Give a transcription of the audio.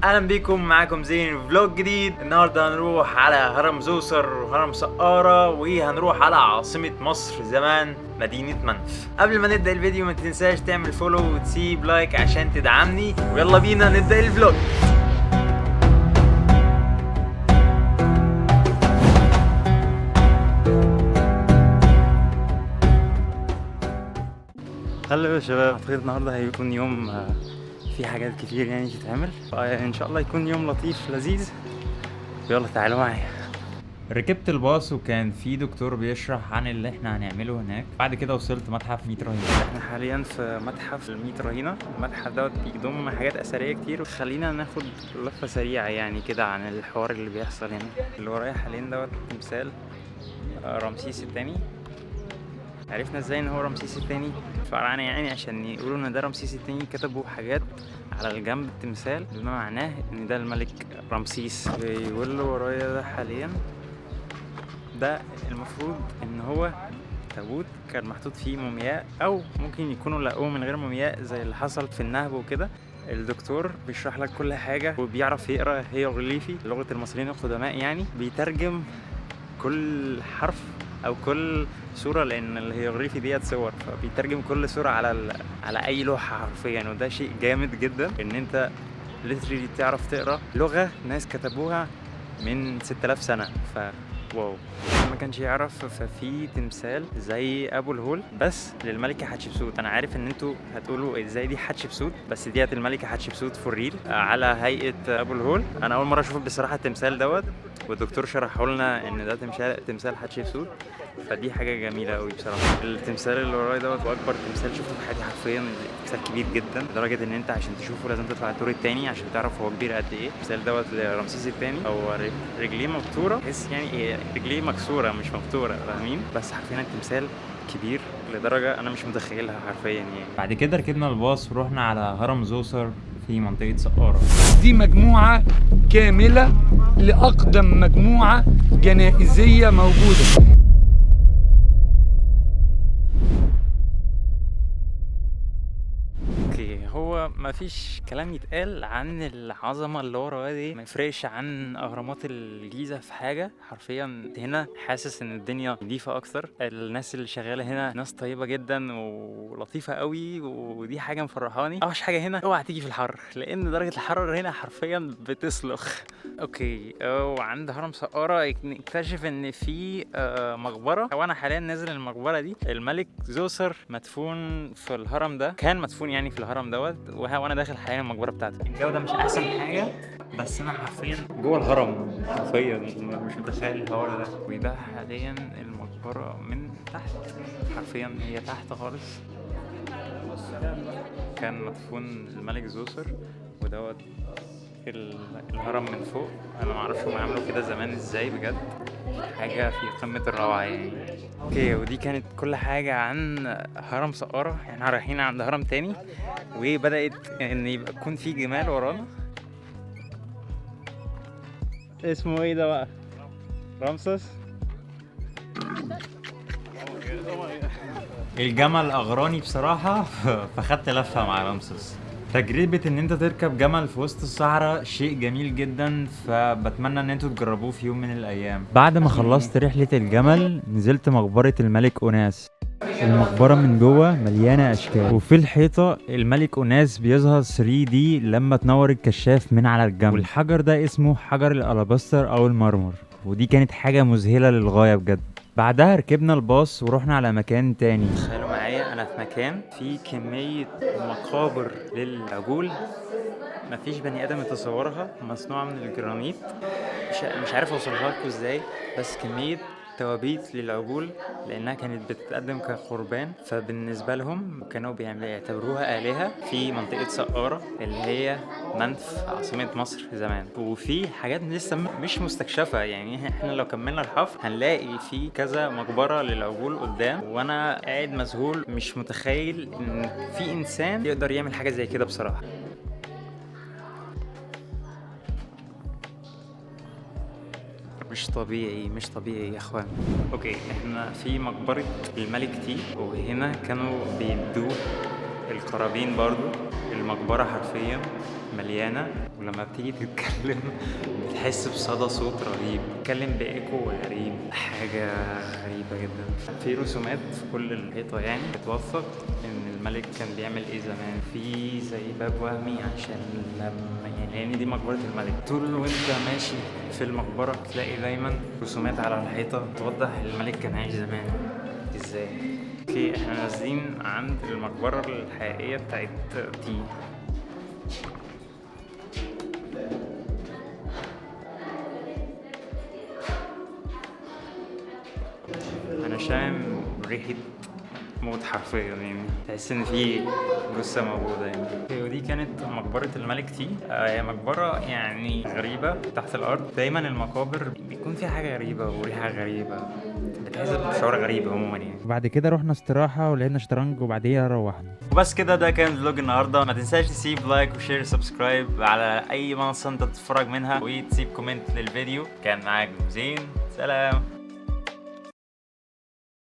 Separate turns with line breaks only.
اهلا بيكم، معاكم زين vlog جديد. النهارده هنروح على هرم زوسر وهرم سقارة، وهنروح على عاصمة مصر زمان مدينة منف. قبل ما نبدأ الفيديو ما تنساش تعمل follow وتسيب like عشان تدعمني، ويلا بينا نبدأ ال vlog. هلا يا شباب، اعتقد النهارده هيكون يوم في حاجات كتير يعني تتعمل، فان شاء الله يكون يوم لطيف لذيذ. يلا تعالوا معايا. ركبت الباص وكان في دكتور بيشرح عن اللي احنا هنعمله هناك. بعد كده وصلت متحف ميت رهينة. احنا حاليا في متحف الميت رهينة. المتحف دوت بيضم حاجات اثرية كتير. خلينا ناخد لفه سريعة يعني كده عن الحوار اللي بيحصل هنا. اللي ورايا حاليا دوت تمثال رمسيس الثاني. عرفنا ازاي ان هو رمسيس الثاني؟ الفراعنة يعني عشان يقولوا ان ده رمسيس الثاني كتبوا حاجات على الجنب التمثال بما معناه ان ده الملك رمسيس. بيقول له ورايا ده حاليا ده المفروض ان هو تابوت كان محطوط فيه مومياء، او ممكن يكونوا لقوه من غير مومياء زي اللي حصل في النهب وكده. الدكتور بيشرح لك كل حاجة وبيعرف يقرأ هيروغليفي لغة المصريين القدماء، يعني بيترجم كل حرف او كل صورة، لان الهيروغليفي ديت صور، فبيترجم كل صورة على اي لوحة حرفيا. وده شيء جامد جدا ان انت literally تعرف تقرا لغة ناس كتبوها من 6000 سنة. ف wow، ما كانش يعرف. ففي تمثال زي ابو الهول بس للملكه حتشبسوت. انا عارف ان انتوا هتقولوا ازاي دي حتشبسوت، بس ديت الملكة حتشبسوت for real على هيئة ابو الهول. انا اول مرة اشوف بصراحة التمثال دوت، والدكتور شرحه لنا ان ده تمثال حتشبسوت، فدي حاجة جميلة قوي بصراحة. التمثال اللي ورايا دوت هو اكبر تمثال شفته في حياتي حرفيا. تمثال كبير جدا لدرجة ان انت عشان تشوفه لازم تطلع الدور الثاني عشان تعرف هو كبير قد ايه. التمثال دوت لرمسيس الثاني، هو رجليه مبتوره، تحس يعني ايه رجليه مكسورة مش مبتوره، فاهمين؟ بس حرفيا التمثال كبير لدرجة انا مش متخيلها حرفيا يعني. بعد كده ركبنا الباص ورحنا على هرم زوسر في منطقة سقاره.
دي مجموعة كاملة لاقدم مجموعة جنائزيه موجودة.
هو مفيش كلام يتقال عن العظمة اللي ورا دي، ما يفرقش عن اهرامات الجيزة في حاجة حرفيا. هنا حاسس ان الدنيا نظيفة اكتر، الناس اللي شغالة هنا ناس طيبة جدا ولطيفة قوي، ودي حاجة مفرحاني. اوحش حاجة هنا اوعى تيجي في الحر، لان درجه الحرارة هنا حرفيا بتسلخ. okay، وعند هرم سقاره اكتشف ان في مقبره، وانا حاليا نازل المقبرة دي. الملك زوسر مدفون في الهرم ده، كان مدفون يعني في الهرم دوت، وانا داخل حاليا المقبرة بتاعته. الجودة مش احسن حاجة، بس انا حرفيا جوه الهرم حرفيا مش متخيل الحوار ده. وده حاليا المقبرة من تحت، حرفيا هي تحت خالص. كان مدفون الملك زوسر، ودوت الهرم من فوق. انا معرفش هم عملوا كده زمان ازاي، بجد حاجة في قمة الروعة يعني. okay، ودي كانت كل حاجة عن هرم سقارة. احنا رايحين عند هرم تاني، وبدأت ان يبقى يكون في جمال ورانا. اسمه ايه ده بقى؟ رمسس. الجمل اغراني بصراحة، فخدت لفة مع رمسس. تجربة ان انت تركب جمل في وسط الصحراء شيء جميل جدا، فبتمنى ان انتوا تجربوه في يوم من الايام. بعد ما خلصت رحلة الجمل نزلت مقبرة الملك أوناس. المقبرة من جوه مليانة اشكال، وفي الحيطة الملك أوناس بيظهر 3D لما تنور الكشاف من على الجنب، والحجر ده اسمه حجر الالاباستر او المرمر، ودي كانت حاجة مذهلة للغاية بجد. بعدها ركبنا الباص ورحنا على مكان تاني. تخيلوا معايا انا في مكان فيه كمية مقابر للعجول مفيش بني ادم يتصورها، مصنوعة من الجرانيت. مش عارف اوصلها لكم ازاي، بس كمية توابيت للعجول لانها كانت بتتقدم كقربان، فبالنسبة لهم كانوا بيعتبروها آلهة في منطقة سقارة اللي هي منف عاصمة مصر زمان. وفي حاجات لسه مش مستكشفة، يعني احنا لو كملنا الحفر هنلاقي في كذا مقبرة للعجول قدام. وانا قاعد مذهول مش متخيل ان في انسان يقدر يعمل حاجة زي كده بصراحة. مش طبيعي، مش طبيعي يا اخوان. okay، احنا في مقبرة الملك تي، وهنا كانوا بيدوه القرابين برضو. المقبرة حرفيا مليانة، ولما بتيجي تتكلم بتحس بصدى صوت رهيب، بتتكلم ب echo غريب، حاجة غريبة جدا. في رسومات في كل الحيطة يعني بتوثق ان الملك كان بيعمل ايه زمان. في زي باب وهمي عشان لما يعني لان دي مقبرة الملك، طول وانت ماشي في المقبرة تلاقي دايما رسومات على الحيطة توضح الملك كان عايش زمان ازاي. okay، احنا نازلين عند المقبرة الحقيقية بتاعت تي. انا شامم ريحة موت حرفيا يعني، تحس ان في جثة موجودة يعني. ودي كانت مقبرة الملك تي. هي مقبرة يعني غريبة تحت الأرض. دايما المقابر بيكون فيها حاجة غريبة وريحة غريبة، بتحس بشعور غريب عموما يعني.
وبعد كده رحنا استراحة ولعبنا شطرنج وبعديها روحنا.
وبس كده، ده كان vlog النهارده. ما تنساش تسيب like و share subscribe على اي منصة انت بتتفرج منها، وتسيب comment للفيديو. كان معاك زين، سلام.